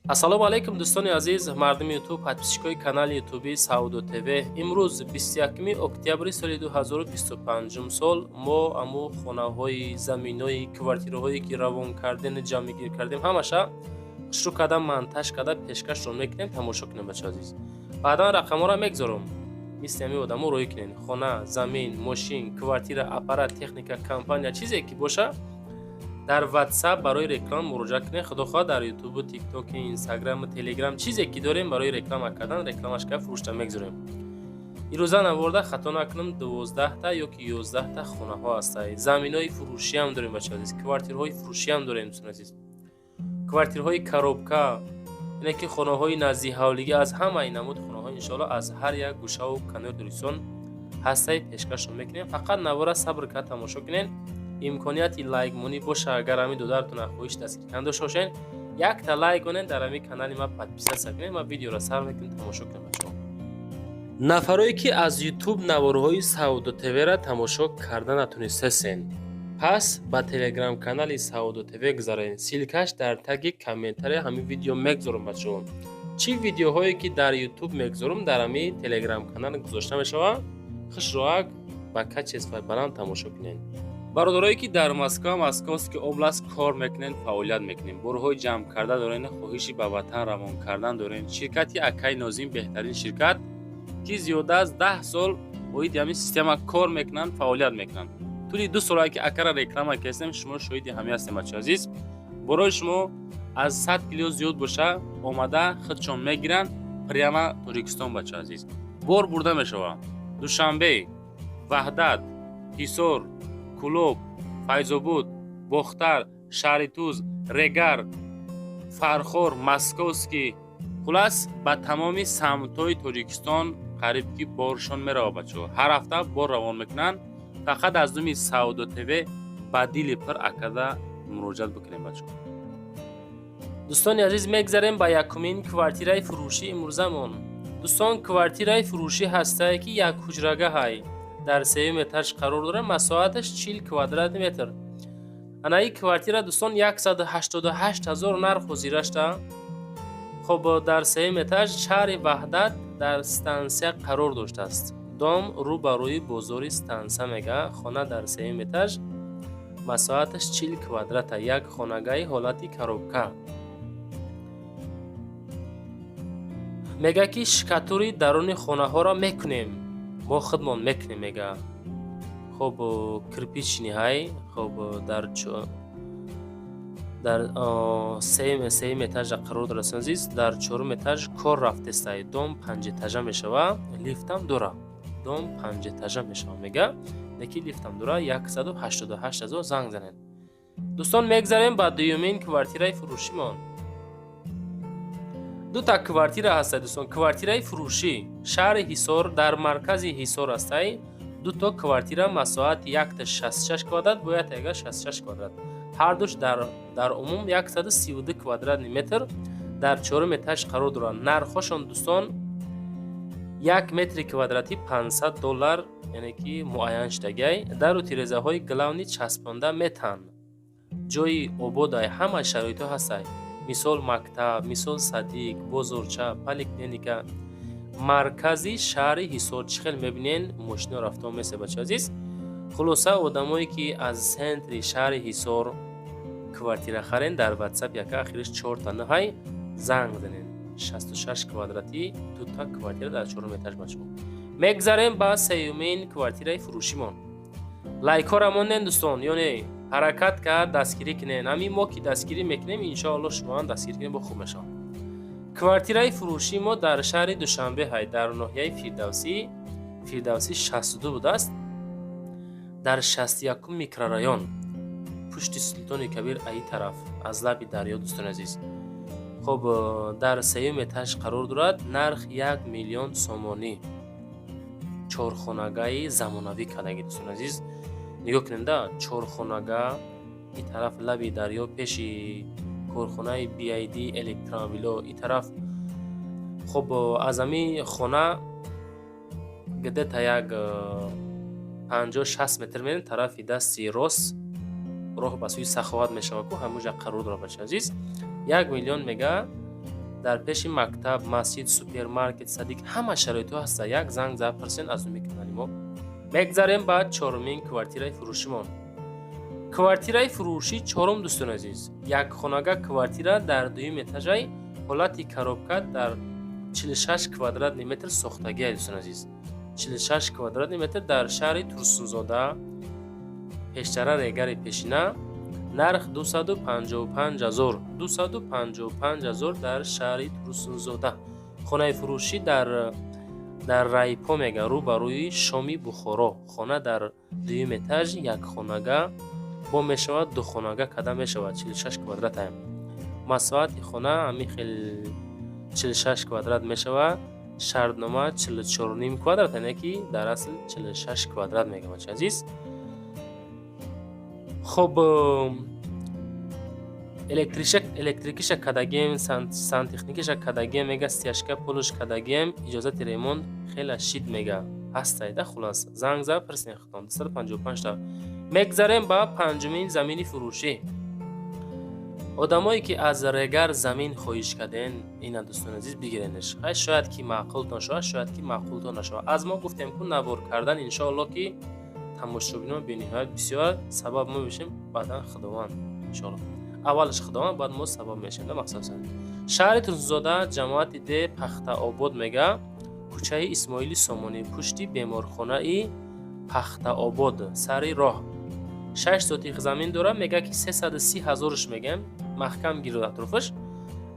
Ассалому алайкум, дӯстони азиз, мардуми Ютуб, подписчикои канали Ютуби Савдо ТВ. Имрӯз 21 октябри соли 2025 сол мо аму хонаҳои, заминои, квартираҳое, ки равон кардем, ҷамъгир кардем, ҳамаша хушрӯ карда, монтаж карда, пешкашро мекунем. Тамошо кунем, бача азиз. Баъдан рақамҳоро мегзорам, мисли ҳамин одамо роҳӣ кунед. Хона, замин, мошин, квартира, аппарат, техника, компания, чизе ки боша, дар WhatsApp барои реклама муроҷиат кунед. Худо хоҳад, дар Ютубу, Тиктоки, Инстаграму, Телеграм, чизе ки дорем, барои реклама кардан, рекламаш карда, фурӯшта мегзорем. Ирӯза наворда, хато накунам, 12-та ё ки 11-та хонаҳо ҳастанд. Заминои фурӯшиам дорем, бача азиз, квартираҳои фурӯшиам дорем, дӯстони азиз, квартираҳои коробка, ине ки хонаҳои назди ҳавлигӣ, аз ҳамаи намуд хонаҳо иншоалло аз ҳар як гӯшаву канори Тоҷикистон ҳастаи, пешкашро мекунем. Фақат навора сабр карда тамошо кунед. Имконияти лайкмонӣ боша, агар ҳамин додаратона хоҳиш дастгир кардан дошта бошед, якта лайк кунед, дар ҳамин канали ма подписаться кунед. Ма видеоро сар мекунем, тамошо кунем, бачаҳо. Нафарое ки аз Ютуб наворҳои Савдо ТВ-ра тамошо карда натунистасен, пас ба Телеграм-канали Савдо ТВ гузаред. Ссылкаш дар таги комментария ҳамин видео мегзорам, бачаҳо. Чӣ видеоҳое ки дар Ютуб мегзорам, дар ҳамин Телеграм-канал гузошта мешавад. Хушроак ба качествои баланд тамошо кунед. Бародарое ки дар Москва, Московский область кор мекунед, фаъолият мекунед, борҳои ҷамъ карда доред, хоҳиши ба ватан равон кардан доред, ширкати акаи Нозим беҳтарин ширкат, ки зиёда аз 10 сол оиди ҳамин система кор мекунанд, фаъолият мекунанд. Тӯли 2 солае ки акара реклама кардем, шумо шоҳиди ҳамин ҳастем, бачаи азиз. Борои шумо аз 100 кило зиёд боша, омада худшон мегиранд прямо Тоҷикистон. Бачаи азиз, бор бурда мешавад Душанбе, Ваҳдат, Ҳисор, Кӯлоб, Файзобод, Бохтар, шаҳри Туз, Регар, Фархор, Московский, хулас, ба тамоми самтҳои Тоҷикистон қариб ки боршон меравад. Бачаҳо, ҳар ҳафта бор равон мекунанд. Фақат аз номи Савдо ТВ ба дили пир акада муроҷиат бикунем, бачаҳо. Дӯстони азиз, мегзарем ба якумин квартираи фурӯшӣ имрӯзамон. Дӯстон, квартираи фурӯшӣ ҳастае, ки як ҳуҷрагаҳай, дар сеюм этаж қарор дорад, масоҳаташ 40 квадрати метр. Анаи квартира, дӯстон, 188 000 нарх ҳозирашта. Хоб, дар сеюм этаж, шаҳри Ваҳдат, дар стансия қарор доштааст. Дом рӯ ба рӯи бозори стансия мега. Хона дар сеюм этаж, масоҳаташ 40 квадрата, як хонагаи ҳолати коробка. Мега, ки штукатури даруни хонаҳоро мекунем, мо худмон мекунем, мега. Хоб, кирпичный ҳай. Хоб, дар сеюм этажа қарор дорад, азиз, дар чорум этаж кор рафтестай. Дом панҷэтажа мешава, лифтам дора. Дом панҷэтажа мешава, мега, леки лифтам дора. 188 000, занг занед. Дӯстон, мегзарем ба дуюмин квартираи фурӯшимон. Дута квартира ҳастай, дӯстон. Квартираи фурӯшӣ шаҳри Ҳисор, дар маркази Ҳисор ҳастай. Дуто квартира, масоҳати якта 66 квадрат, бояд яга 66 квадрат, ҳардуш дар умум 132 квадратный метр, дар чорум этаж қарор доранд. Нархҳошон, дӯстон, 1 метри квадратӣ 500 доллар, яъне ки муайян шудагай. Дару тирезаҳои главный часпонда метаҳанд. Ҷои ободай, ҳама шароитҳо ҳастай, мисол мактаб, мисол садик, бозорча, поликлиника. Маркази шаҳри Ҳисор, чӣ хел мебинен, мошино рафто месе, бача азиз. Хулоса, одамое ки аз центри шаҳри Ҳисор квартира харен, дар WhatsApp яка ахириш чорта наҳай занг занен. 66 квадратӣ, дута квартира дар чорум этаж, бачаҳо. Мегзарем ба сеюмин квартираи фурӯшимон. Лайкҳоро монен, дӯстон, ё не? Ҳаракат кард, дастгирӣ кунен. Ҳамин мо ки дастгирӣ мекунем, иншоалло шумоам дастгирӣ кунем, бо хуб мешавад. Квартираи фурӯшии мо дар шаҳри Душанбе ҳай, дар ноҳияи Фирдавсӣ, Фирдавсӣ 62 будааст, дар 61-ум микрорайон, пушти Султони Кабир, аи тараф, аз лаби дарё, дӯстони азиз. Хоб, дар сеюм этаж қарор дорад. Нарх 1 миллион сомонӣ. Чорхонагаи замонавӣ кардаги, дӯстони азиз, нигоҳ кунем да. Чорхонага, и тараф лаби дарё, пеши корхонаи BYD электромобило и тараф. Хоб, аз ҳамин хона где-то як 50-60 метр мерем, тарафи дасти рост роҳ ба сӯи Саховат мешавад ку, ҳамуҷа қарор дорад, бача азиз. 1 миллион мега. Дар пеши мактаб, масҷид, супермаркет, садик ҳама шароитҳо ҳаста. Як занг зада пурсен аз номи канали мо. Мегзарем ба чорумин квартираи фурӯшимон. Квартираи фурӯши чорум, дӯстони азиз, якхонага квартира дар дуюм этажай, ҳолати коробка, дар 46 квадратный метр сохтагиа. Дӯстони азиз, 46 квадратный метр дар шаҳри Турсунзода, пештара Регари пешина. Нарх 255 ҳазор, 255 ҳазор дар шаҳри Турсунзода. Хонаи фурӯшӣ дар райпо мега, рӯ ба рӯи Шоми Бухоро. Хона дар дуюм этаж, якхонага, бо мешавад духонага када мешавад. 46 квадрата масоҳати хона, ҳамин хел 46 квадрат мешавад. Шартнома 44,5 квадрат, яъне ки дар асл 46 квадрат мегӯям, бачаи азиз. Хоб, электрикиша кадагем, сантехникиша кадагем мега, стяжка полуш кадагем, иҷозати ремонт хела шид мега, ҳастайда. Хулас, занг зад пурсен худтон, 255 та. Мегзарем ба панҷумин замини фурӯшӣ. Одамое ки аз Регар замин хоҳиш карден, ина, дӯстони азиз, бигиренеш. Хай, шояд ки маъқултон шавад, шояд ки маъқултон нашавад. Аз мо гуфтем ку навор кардан, иншоалло ки тамошобинон бениҳоят бисёр, сабаб мо мешем, баъдан Худованд, иншоалло. Аввалаш Худованд, баъд мо сабаб мешем да мақсад. Шаҳри Турсунзода, ҷамоати де Пахтаобод мега, кӯчаи Исмоили Сомонӣ, пушти беморхонаи Пахтаобод, сари роҳ. 6 сотих замин дорад, мега ки 330 ҳазорш мегем, маҳкам гирд атрофаш.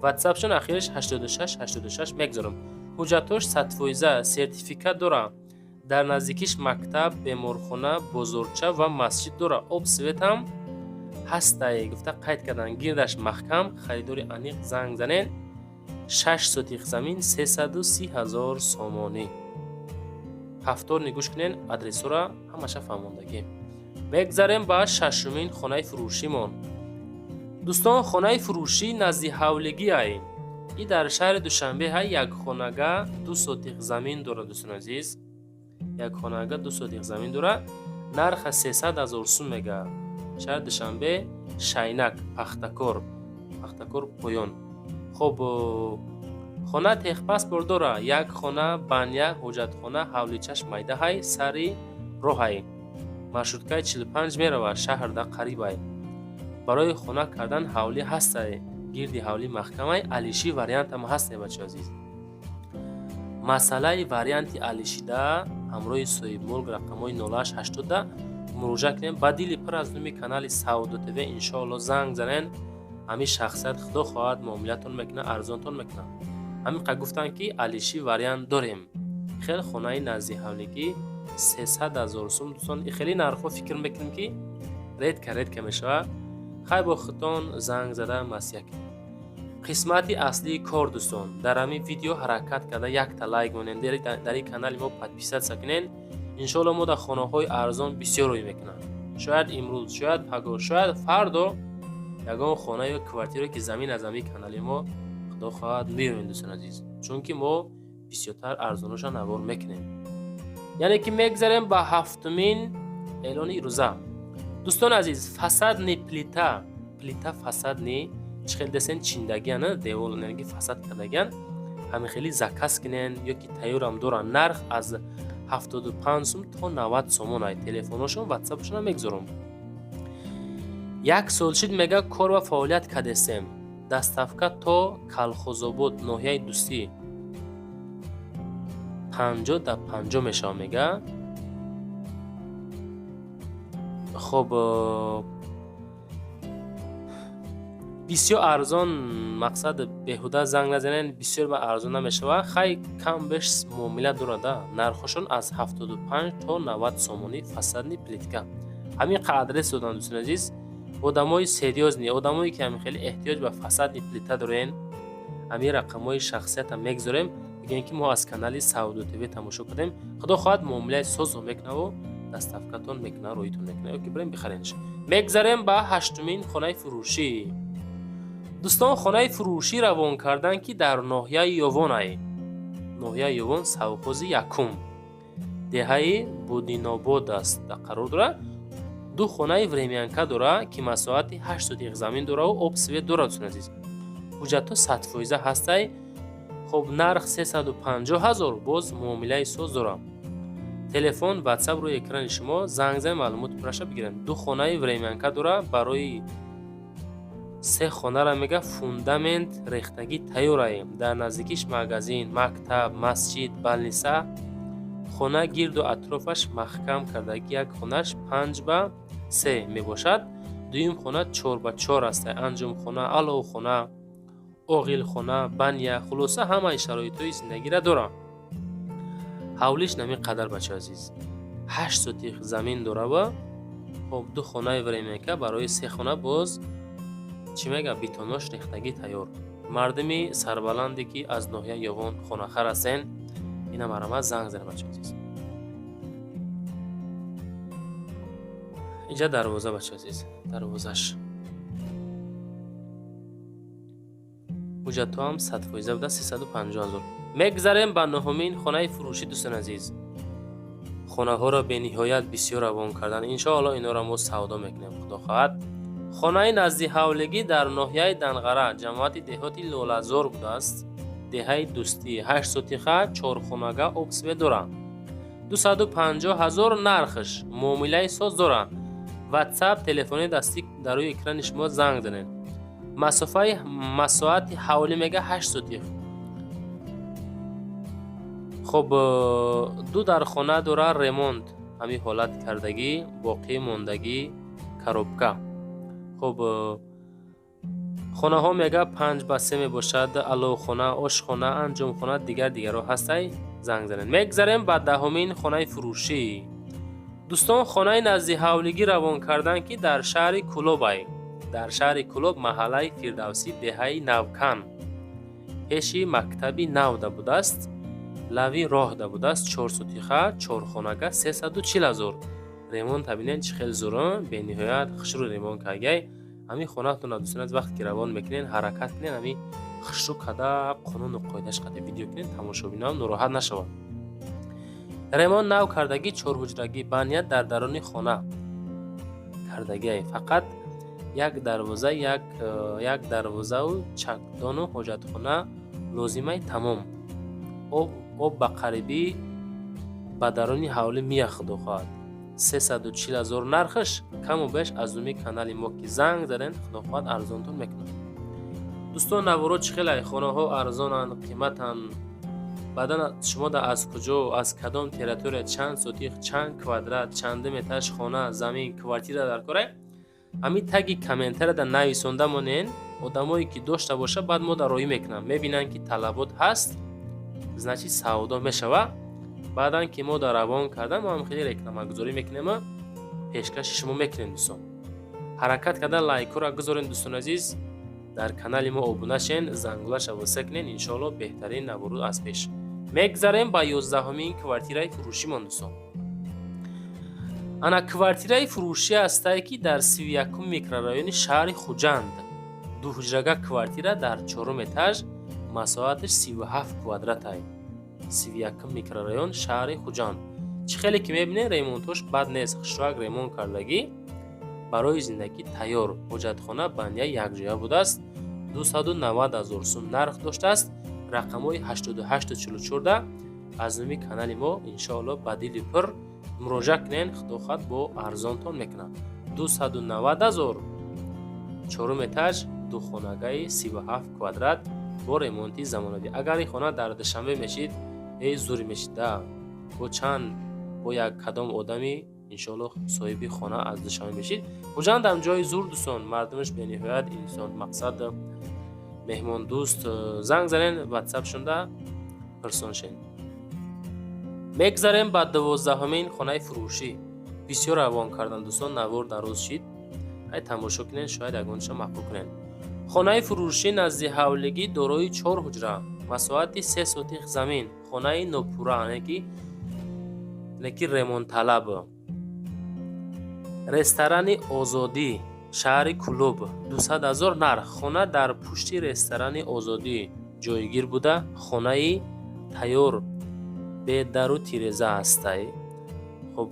Ватсапшон ахираш 86 86 мегзорам. Ҳуҷҷатҳош 100%, сертификат дора. Дар наздикиш мактаб, беморхона, бозорча ва масҷид дора. Об, светам ҳастай, гуфта қайд кардан. Гирдаш маҳкам, харидори аниқ занг занен. 6 сотих замин, 330 ҳазор сомонӣ. Ҳафторни гӯш кунен, адресҳоро ҳамаша фаҳмондагӣ. Мегзарем ба шашумин хонаи фурӯшимон. Дӯстон, хонаи фурӯшӣ назди ҳавлигиай и дар шаҳри Душанбе ҳай. Якхонага 2 сотих замин дорад. Дӯстони азиз, якхонага 2 сотих замин дорад, нарха 300 ҳазор сум мега. Шаҳри Душанбе, Шайнак, Пахтакор, Пахтакор поён. Хоб, хона техпаспорт дора, як хона, баня, ҳоҷатхона, ҳавличаш майдаҳай, сари роҳай, маршруткаи 45 меравад, шаҳрда қарибай. Барои хона кардан ҳавлӣ ҳастай, гирди ҳавлӣ маҳкамай. Алиши вариантам ҳастай, бачаи азиз. Масъалаи варианти алишида ҳамроҳи соҳибмулк рақамҳои 0880 муроҷиат кунем. Ба дили пур аз номи канали Савдо ТВ, иншоалло, занг занен. Ҳамин шахсият, худо хоҳад, муомилатон мекунад, арзонтон мекунад. Ҳамин қа гуфтанд ки алиши вариант дорем. Хел хонаи назди ҳавлигӣ 300 ҳазор сум. Дӯстон, хеле нархҳо фикр мекунем ки редко редко мешавад. Хай, бо худтон занг зада маслиҳат кунед. Қисмати аслии кор, дӯстон, дар ҳамин видео ҳаракат карда якта лайк монед, дар ин канали мо подписаться кунед. Иншоалло, мо дар хонаҳои арзон бисёр рӯй мекунам. Шояд имрӯз, шояд пагоҳ, шояд фардо ягон хона ё квартире ки замин аз ҳамин канали мо, худо хоҳад, меоем, дӯстони азиз, чунки мо бисёртар арзоноша навор мекунем. Яъне ки мегзарем ба ҳафтумин эълони рӯза. Дӯстони азиз, фасадный плита, плита фасадный чӣ хел десен, чиндагиан, девол ки фасад кардагиан, ҳамин хели заказ кунен ё ки тайёрам доранд. Нарх аз 75 сум то 90 сомон ай. Телефоношон, ватсапшона мегзорам. Як сол шид мега, кор ва фаъолият кардесем. Доставка то Калхозобод, ноҳияи Дӯстӣ, 50 да 50 мешавад мега. Хоб, бисёр арзон, мақсад беҳуда занг назанен, бисёр ба арзон намешавад. Хай, кам беш муомила дорада. Нархҳошон аз 75 то 90 сомонӣ фасадный плитка. Ҳамин қа адрес додам, дӯстони азиз. Одамои серьёзный, одамое ки ҳамин хеле эҳтиёҷ ба фасадный плита дорен, ҳамин рақамҳои шахсиятам мегзорем. Бигӯем ки мо аз канали Савдо ТВ тамошо кардем. Худо хоҳад, муомилаи созо мекунаву доставкатон мекунад, роитон мекунад ё ки бирем бихаренш. Мегзарем ба ҳаштумин хонаи фурӯшӣ. Дӯстон, хонаи фурӯшӣ равон кардан ки дар ноҳияи Ёвонай, ноҳияи Ёвон, совхози якум, деҳаи Будинобод аст қарор дорад. Ду хонаи времянка дорад, ки масоҳати 8 сотих замин дораву об, свет дорад. Дӯстони азиз, Ҳуҷҷатҳо 100% ҳастай. Хоб, нарх 350 ҳазор, боз муомилаи соз дорам. Телефон, WhatsApp рӯи экрани шумо, занг зан, маълумоти пурраша бигирем. Ду хонаи времянка дора, барои се хонара мега фундамент рехтагӣ тайёраем. Дар наздикиш магазин, мактаб, масҷид, больница. Хона гирду атрофаш маҳкам кардагӣ. Як хонаш 5 ба 3 мебошад, дуюм хона 4 ба 4 аст. Анҷумхона, аловхона, оғилхона, баня, хулоса, ҳамаи шароитҳои зиндагиро дорам. Ҳавлиш нами қадар, бача азиз, 8 сотих замин дорава. Хоб, ду хонаи времянка, барои се хона боз чӣ мега бетонош рехтагӣ тайёр. Мардуми сарбаланде, ки аз ноҳияи Ёвон хонахар ҳастен, ина марҳамат, занг зана, бача азиз. Инҷа дарвоза, бача азиз, дарвозаш. Ҳуҷҷатҳоам 100% буда, 350 ҳазор. Мегзарем ба нуҳумин хонаи фурӯшӣ. Дӯстони азиз, хонаҳоро бениҳоят бисёр равон кардан. Иншоалло, инҳоро мо савдо мекунем, худо хоҳад. Хонаи наздиҳавлигӣ дар ноҳияи Данғара, ҷамоати деҳоти Лолазор будааст, деҳаи Дӯстӣ, 8 сотиха, чорхонага, об, свет дорад. 250 ҳазор нархш, муомилаи соз дорад. Ватсап, телефони дастӣ дар рӯи экрани шумо, занг занед. Масофаи масоҳати ҳавлӣ мега 8 сотих. Хоб, ду дархона дора, ремонт ҳамин ҳолат кардагӣ, боқӣ мондагӣ коробка. Хоб, хонаҳо мега 5 ба 3 мебошад. Аловхона, ошхона, анҷомхона, дигар дигарро ҳастай, занг занед. Мегзарем ба даҳумин хонаи фурӯшӣ. Дӯстон, хонаи наздиҳавлигӣ равон кардан, ки дар шаҳри Кӯлобай, дар шаҳри Кӯлоб, маҳаллаи Фирдавсӣ, деҳаи Навкан, пеши мактаби навда будааст, лави роҳда будааст. 4 сотиха, чорхонага, 340 ҳазор. Ремонт бинед, чӣ хел зур, бениҳоят хушрӯ ремонт кардагиай. Ҳамин хонаатонро, дӯстон, вақте ки равон мекунед, ҳаракат кунед, ҳамин хушрӯ када, қонуну қоидааш қати видео кунед, тамошобиноам нороҳат нашавад. Ремонт нав кардагӣ, чорҳуҷрагӣ, баня дар даруни хона кардагиай. Фақат як дарвоза, як дарвозаву чакдону ҳоҷатхона лозимай, тамом. Об ба қарибӣ ба даруни ҳавлӣ меяд, худо хоҳад. 340 ҳазор нархаш, каму беш аз номи канали мо ки занг заден, худо хоҳад, арзонтон мекунад. Дӯстон, наворо чӣ хелай? Хонаҳо арзонанд, қиматанд? Баъдан шумо аз куҷо, аз кадом территория, чанд сотих, чанд квадрат, чандум этаж хона, замин, квартира дар корай, ҳамин таги комментарияда нависонда монен. Одамое ки дошта боша, баъд мо дар роҳӣ мекунам, мебинанд, ки талабот ҳаст, значит, савдо мешава. Баъдан ки мо дар равон кардан, мо ҳам хеле рекламагузорӣ мекунем, пешкаши шумо мекунем. Дӯстон, ҳаракат карда лайкҳоро гузорен. Дӯстони азиз, дар канали мо обуна шен, зангулаша воса кунен. Иншоалло, беҳтарин навору аз пеш. Мегзарем ба 11-умин квартираи фурӯшимон. Дӯстон, ана квартираи фурӯшӣ ҳастае, ки дар 31-ум микрорайони шаҳри Хуҷанд, дуҳуҷрага квартира дар чорум этаж, масоҳаташ 37 квадратай. 31-ум микрорайон, шаҳри Хуҷанд. Чӣ хеле ки мебинед, ремонтош бад нест, хушрак ремонт кардагӣ, барои зиндагӣ тайёр. Ҳоҷатхона, баня якҷоя будааст. 290 ҳазор сум нарх доштааст. Рақамҳои 8844 аз номи канали мо, иншоалло, ба дили пур муроҷиат кунед, худо хоҳад, бо арзонтон мекунад. 290 ҳазор, чорум этаж, духонагаи 37 квадрат бо ремонти замонавӣ. Агар ин хона дар Душанбе мешид, эй, зур мешид да. Бо чанд, бо як кадом одами, иншоалло, соҳиби хона аз Душанбе мешид. Хуҷандам ҷои зур, дӯстон, мардумаш бениҳоят инсон мақсад меҳмондӯст. Занг занен, ватсапшонда пирсон шен. Мегзарем ба 12-умин хонаи фурӯшӣ. Бисёр равон кардан, дӯстон, навор дароз шид. Ай, тамошо кунед, шояд ягонча маъқул кунед. Хонаи фурӯшӣ назди ҳавлигӣ, дорои чор ҳуҷра, масоҳати 3 сотих замин, хонаи нопурра, не ки ремонтталаб. Ресторани Озодӣ, шаҳри Кӯлоб, 200 ҳазор нарх. Хона дар пушти ресторани Озодӣ ҷойгир буда, хонаи тайёр, бе дару тиреза ҳастай. Хуб.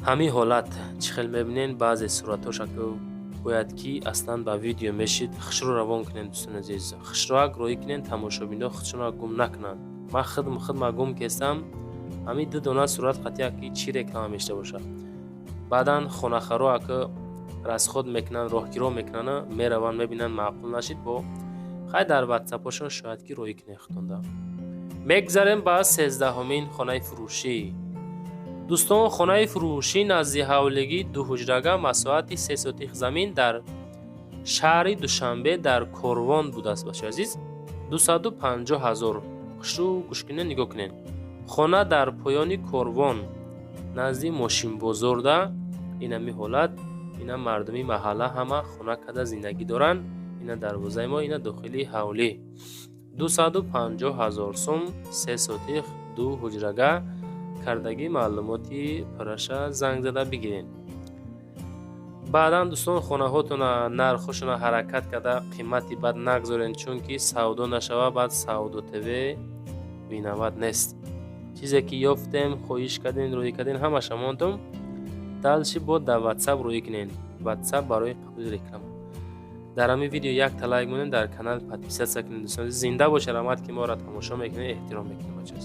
Ҳамин ҳолат, чӣ хел мебинен, баъзе суратҳоша бояд ки аслан ба видео мешид. Хушрӯ равон кунен, дӯстони азиз, хушрӯак роҳӣ кунен, тамошобино худшонро гум накунанд. Ман худма гум кестам. Ҳамин ду дона сурат қатъия ки чӣ реклама мешта бошад? Баъдан хонахаро ака расход мекунанд, роҳгиро мекунанд, мераванд, мебинанд, маъқул нашид, бо хай дар ватсапҳошон шояд ки роҳӣ кунед худтонда. Мегзарем ба 13-ҳумин хонаи фурӯшӣ. Дӯстон, хонаи фурӯшӣ назди ҳавлигӣ, дуҳуҷрага, масоҳати 3 сотих замин, дар шаҳри Душанбе, дар Корвон будааст. Бачаи азиз, 250 000. Хушрӯ гӯш кунед, нигоҳ кунед. Хона дар поёни Корвон, назди мошинбозорда. Инами ҳолат, ина мардуми маҳалла ҳама хона карда зиндагӣ доранд. Ина дарвозаи мо, ина дохили ҳавлӣ. 250 000 сум, 3 сотих, ду ҳуҷрага кардагӣ. Маълумоти пурраша занг зада бигиред. Баъдан, дӯстон, хонаҳотона нархҳошона ҳаракат карда қимати бад нагзорен, чунки савдо нашава, баъд Савдо ТВ виноват нест. Чизе ки ёфтем, хоҳиш кардем, рӯӣ кардем, ҳамаша мондум. Дальше бо дар Ватсап рӯӣ кунед. Ватсап барои қабули реклама. Дар ҳамин видео якта лайк монед, дар канал подписаться кунед. Дӯстон, зинда бошед, раҳмат, ки моро тамошо мекунед, эҳтиром мекунем, бачаҳо.